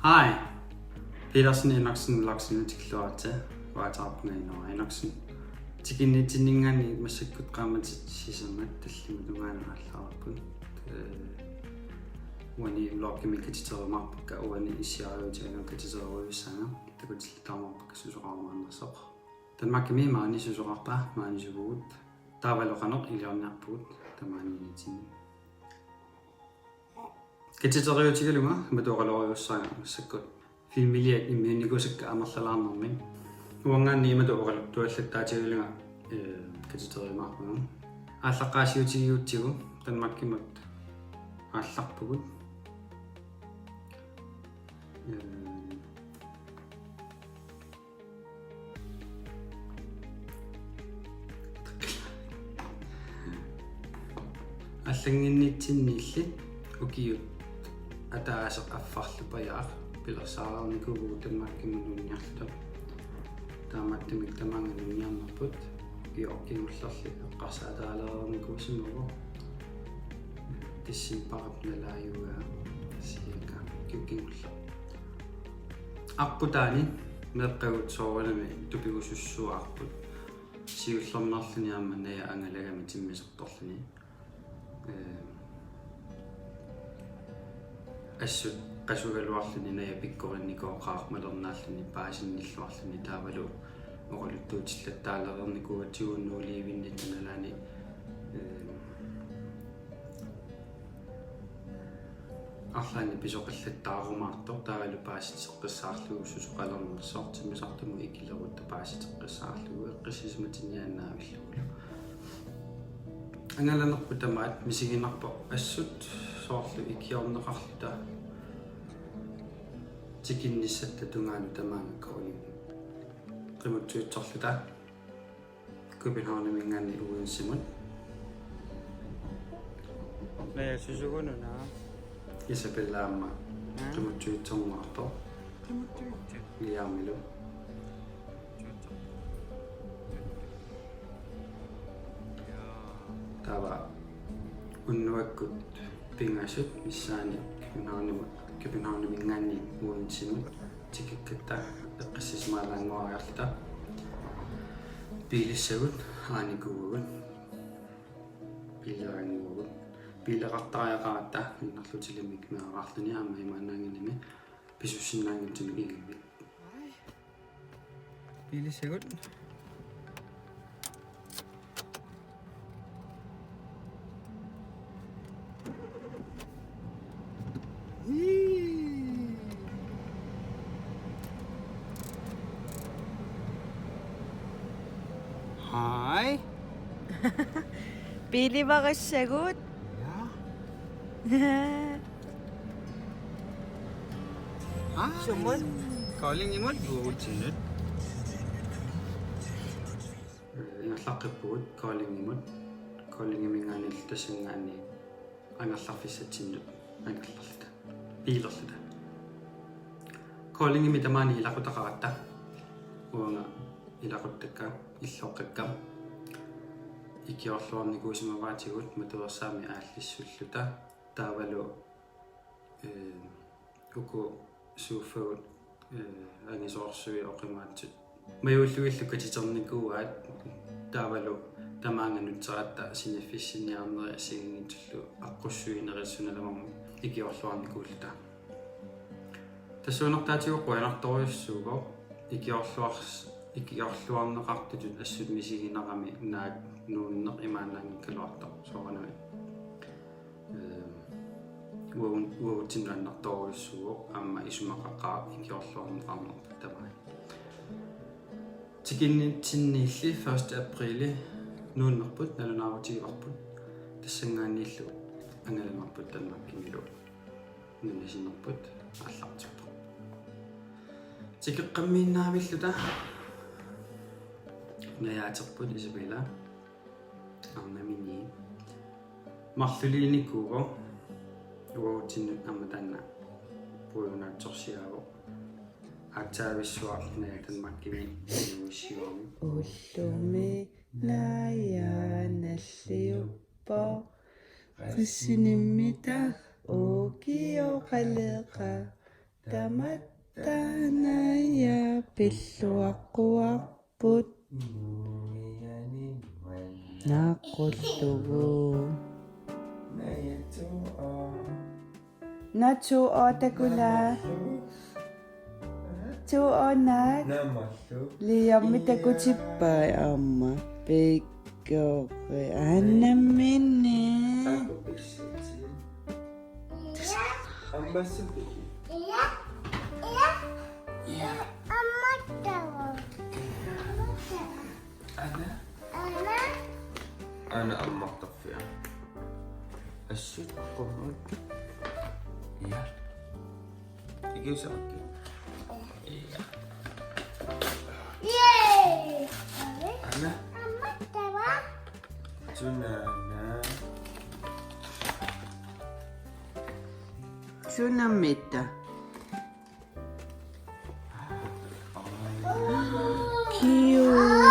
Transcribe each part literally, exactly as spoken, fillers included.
Hej. Petersen Enoksen Loksen tikilluaritsi, uanga ateqarpunga Inoora Enoksen. Tikinnitsinninngaanniit massakkut qaammatit sisamat tallimat tungaanut aallaqqaapput. Ee, uani vlogimi katiterumaarpakka, uani issiariuutiga katiterujussuussaanga. Takutilluarmaarpakka susoqarumaarnersoq. Danmarkimi maani susoqarpa, maani sukugut. Taavalu qanoq iliorniarpugut tamaaniinnitsinni. Katiteruutigalunga imatut oqalorujussuussaanga massakkut filmiliat immiunnikuusakka amerlalaarnermik. Uanngaanniit imatut oqaluttuallattaatigalunga, ee, katiterumaarpunga. Aallaqqaasiutigigutsigu Danmarkimut aallarpugut. Ee, Allannginnitsinniilli ukiut ataaseq affarlupajaaq pilersaareernikuuvugut Danmarkimut nuunniarluta. Taamaattumik tamaanga nuunniarnerput ukioq kingullerli eqqarsaataalereernikuusimavoq. Decembarip nalaajugaa, cirka ukiup kingulleq. Arputaani meeqqagut soorunami tupigusussuuarput. Siullermeerluni aamma Naja angalagami timmisartorluni. Ee, assut qasugaluarluni Naja pikkorinnikooqaaq malernaalluni paasinnilluarluni, taavalu oqaluttuutillattaalereernikuugatsigu Nuuliivinnitta nalaani, ee, arlaannik pisoqallattaarumaartoq, taavalu paasiteqqissaarlugu susoqalernersoq, timmisartumut ikilerutta paasiteqqissaarlugu eqqissisimatinniaannavillugulu. Angalanerput tamaat misiginarpoq assut soorlu ikiorneqarluta tikinnissatta tungaanut tamaanga Kolding qimuttuitsorluta Københavniminngaanniit Odensemut. Naja, susugununa? Isabella aamma. Aa. Qimuttuitsornarpoq. Qimuttuitsoq. Liamilu. Taava unnuakkut pingasut missaani Københavnimi-, Københavniminngaanniit Odensemut tikikkatta eqqissisimaalaannguariarluta biilissagut aanikuuagut, biileqannguagut, biileqartariaqaratta innarlutilimik meeraqarluni aamma imaannaanngilami pisussinnaanngitsumik ingimmik. Biilissagut. Hej. Biilivarissagut. Ja. Hej. Sumut? Koldingimut uagutsinnut. Ee, ingerlaqqippugut Koldingimut. Koldingiminngaanniit tassanngaanniit angerlarfissatsinnut angerlarluta. Biilerluta. Koldingimi tamaani ilaqutaqaratta. Uanga ilaquttakka, illoqqakka. Ikiorluarnikuusimavaatigut Matuersaami aallissulluta. Taavalu, ee, uku suuffagut, ee, angisoorsuit oqimaatsut majuullugillu katiternikuuaat, taavalu tamaanga nutseratta siniffissinniarneri assigiinngitsullu aqqussuinerit sunaluunniit ikiorluarnikuulluta. Tassuunartaatigut qujanartorujussuuvoq, ikiorluars-, ikiorluarneqartutut assut misiginarami naak nuunneq imaannaanngikkaluartoq soorunami. Ee, uagun-, uagutsinnut annertoorujussuuvoq aamma isumaqaqaaq ikiorluarneqarnerput tamaani. Tikinnitsinniilli første aprili nuunnerput nalunaarutigivarput, tassanngaanniillu angalanerput Danmarkimilu nunasinerput aallartippoq. Tikeqqammiinnaavilluta najaaterput Isabella. Arnamini. Marluliinikuuvoq, uagutsinnut aamma taanna puigunaatsorsiaavoq. Aatsaavissuaq Naja Danmarkimi inuuissiuami. Ullumi Naja nalliuppoq. Qissinimmitaa ukioqaleqa. Tamatta naja pilluaqquarput. Naqqullugu. Naja to og. Naja to og Takula. To og Nak. Liammi takutippai aamma. Pikkori. Anamini. Ammassavit? Ja. Ana? Ana. Ana ammartarfia. Assut qummut. Ja. Ikiusarakku. Ja. Yay! Ana? Ammattava? Sunaana? Sunamita? Kiula.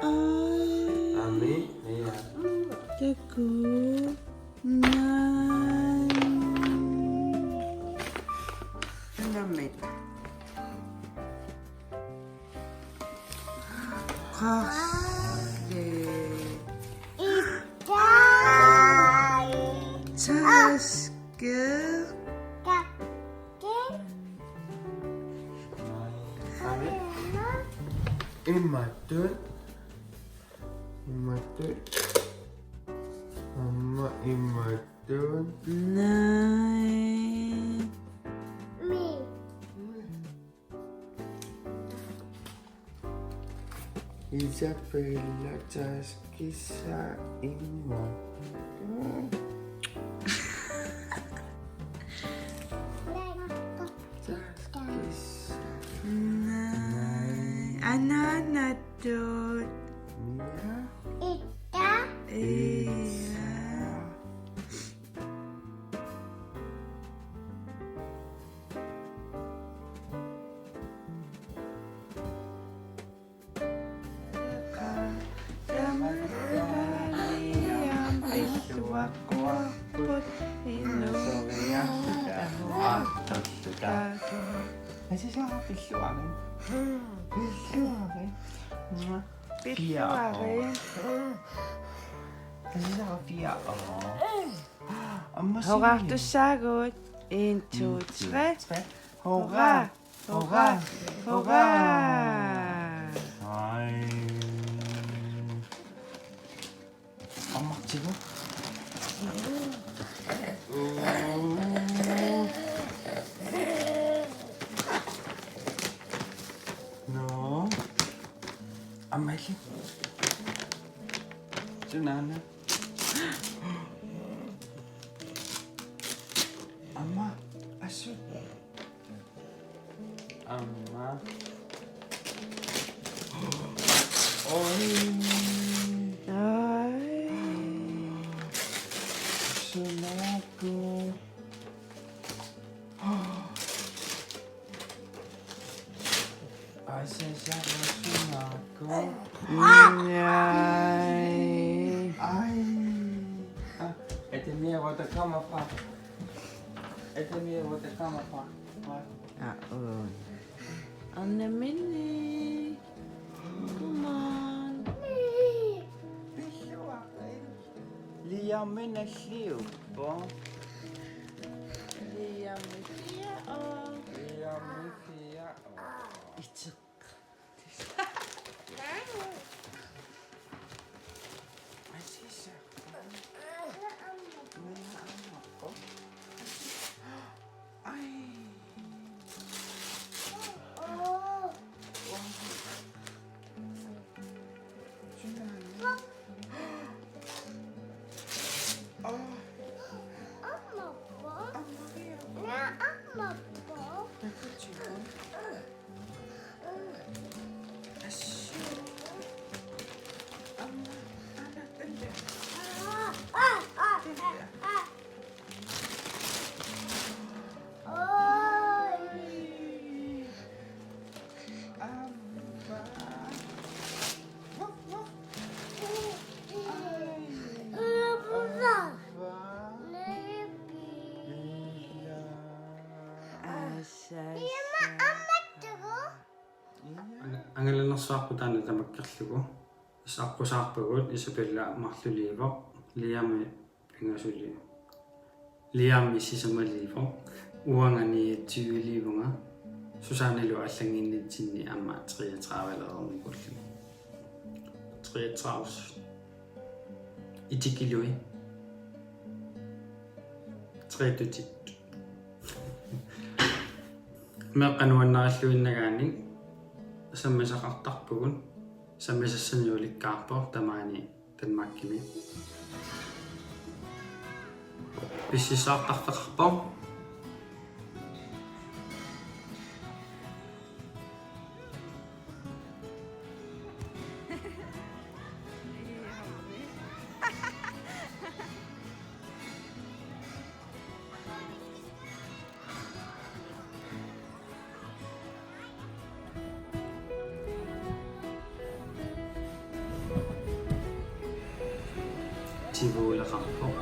Ai. Ami, ja. Taku. Nai. Namit. Qarli. Itai. Taske. Imaattoq. Imaattoq. Aamma imaattoq. Nai. Isabella taskisa imma. Taskisa. Nai. Anaanattut. Mia. Itta. Ia. Asisara pilluarit. Pilluarit. Pilluarit. Asisara fire. Aamma. Hurrartussaagut. En, to, tre. Hurra. Hurra. Hurra. Ai. Ammartigu. Nå. Aamma illit. Sunaana? Aamma. Assut. Aamma. Oi. Ai. Sunaakku. Asisara sunaakku. Nai. Ai. Ah, ete mia vota kama pa. Ete mia vota kama pa. Ah, oh. Anamini. Come on. Liammi nalliuppoq. Liammi fire. Liammi fire. Iteq. Asisa. Minä aamma. Ai. Sunaana? Aa. Aamma. Aamma. Naa aamma. Takutigu. Assu. Aamma. Ana, ana. Aa, aa, aa, aa. Oi. Aamma. Woof, woof. Ai. Aamma. Aamma. Nepi. Ia. Angalanersuarput taanna tamakkerlugu. Saqqusaarpagut Isabella marluliivoq, Liami pingasuli-, Liami sisamaliivoq, uanga niogtyveliivunga, Susannalu allannginnitsinni aamma treogtredive-lereernikuulluni. Treogtredive. Itikilui. Treogtyve. Meeqqat nuannarilluinnagaanik sammisaqartarpugut, sammisassani ulikkaarpoq tamaani Danmarkimi. Pissarsiartarfeqarpoq. Tivuuleqarpoq.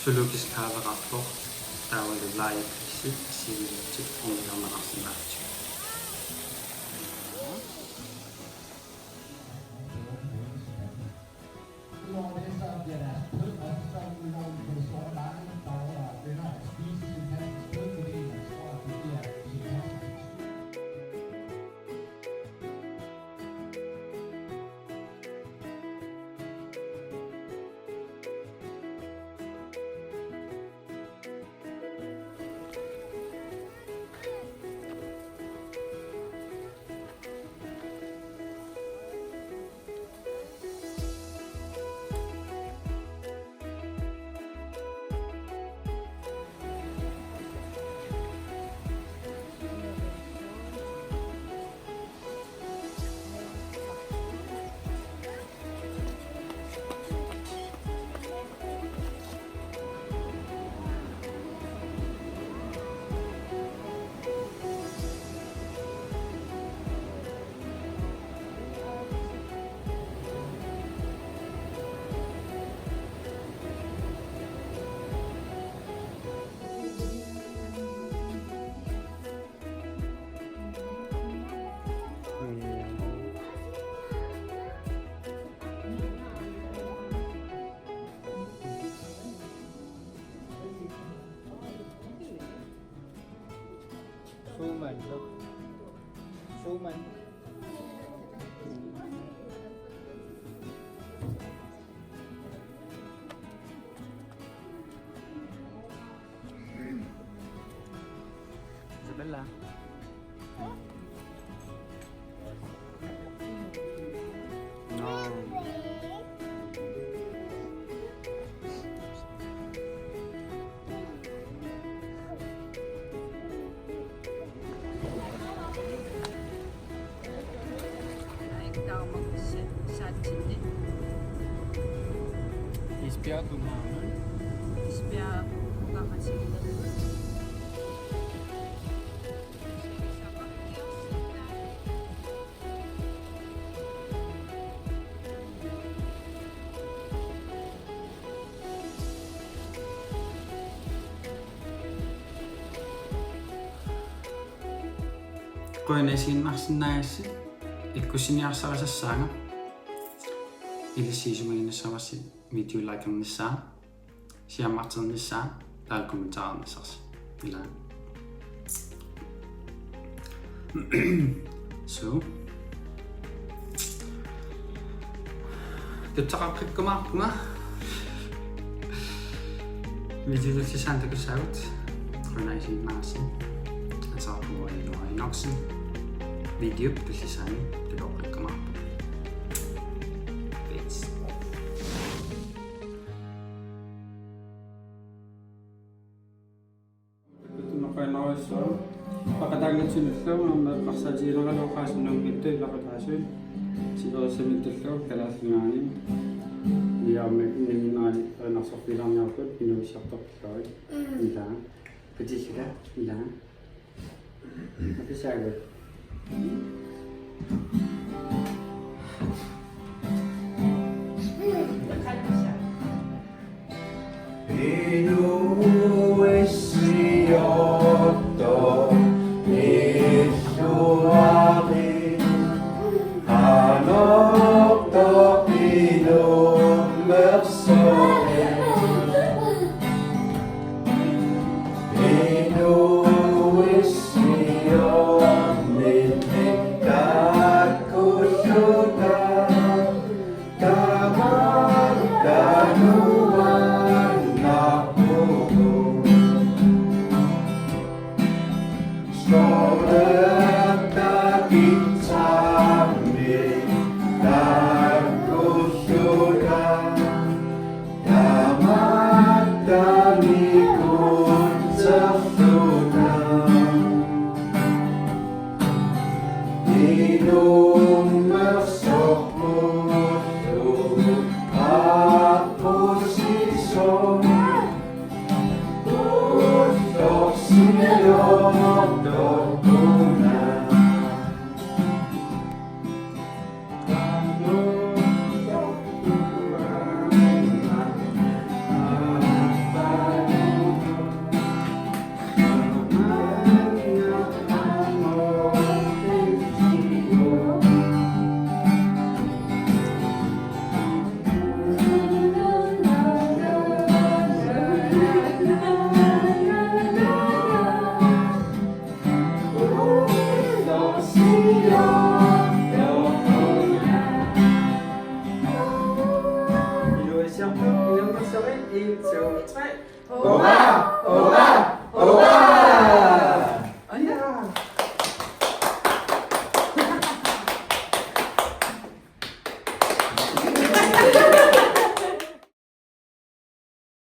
Zoologisk Haveqarpoq, taavalu legepladsit sivilistik ornigarneqarsinnaapput. Suumanlu. Suumanlu. Isabella. No. Isbjerg Kommune. Isbjerg Kommune. Qujanaq isiginnaarsinnaagassi, ikkussiniarsarisassaanga. Ilissi isumaginnassavarsi video likernissaa, siammarternissaa, taavalu kommentarernissarsi. Ilaa. So. Tutsaqaqqikkumaarpunga. Videollu sisaan takussaagut. Qujanaq isiginnaarassi. Ateqarpunga Ilua Enoksen. Videop tullissaani takoqqikkumaarpugut. Peace. Tunuqaannarissua. Peqataanngitsunullu aamma eqqarsaatigineqaluaqaasinnunngittu ilaqutaasut. Siverissaminullu kalaallingaani. Niaammi inninnaani erinarsorfiilaarniarput inuussutissarput. Ila. Pitillita. Ila. Apisaagut. Inuuissiortoq illuari qanortoq inummersoq. Inuuissiorninni taakkuulluta. Inuuissiortoq inummersoq, en, to, tre. Hurra! Hurra!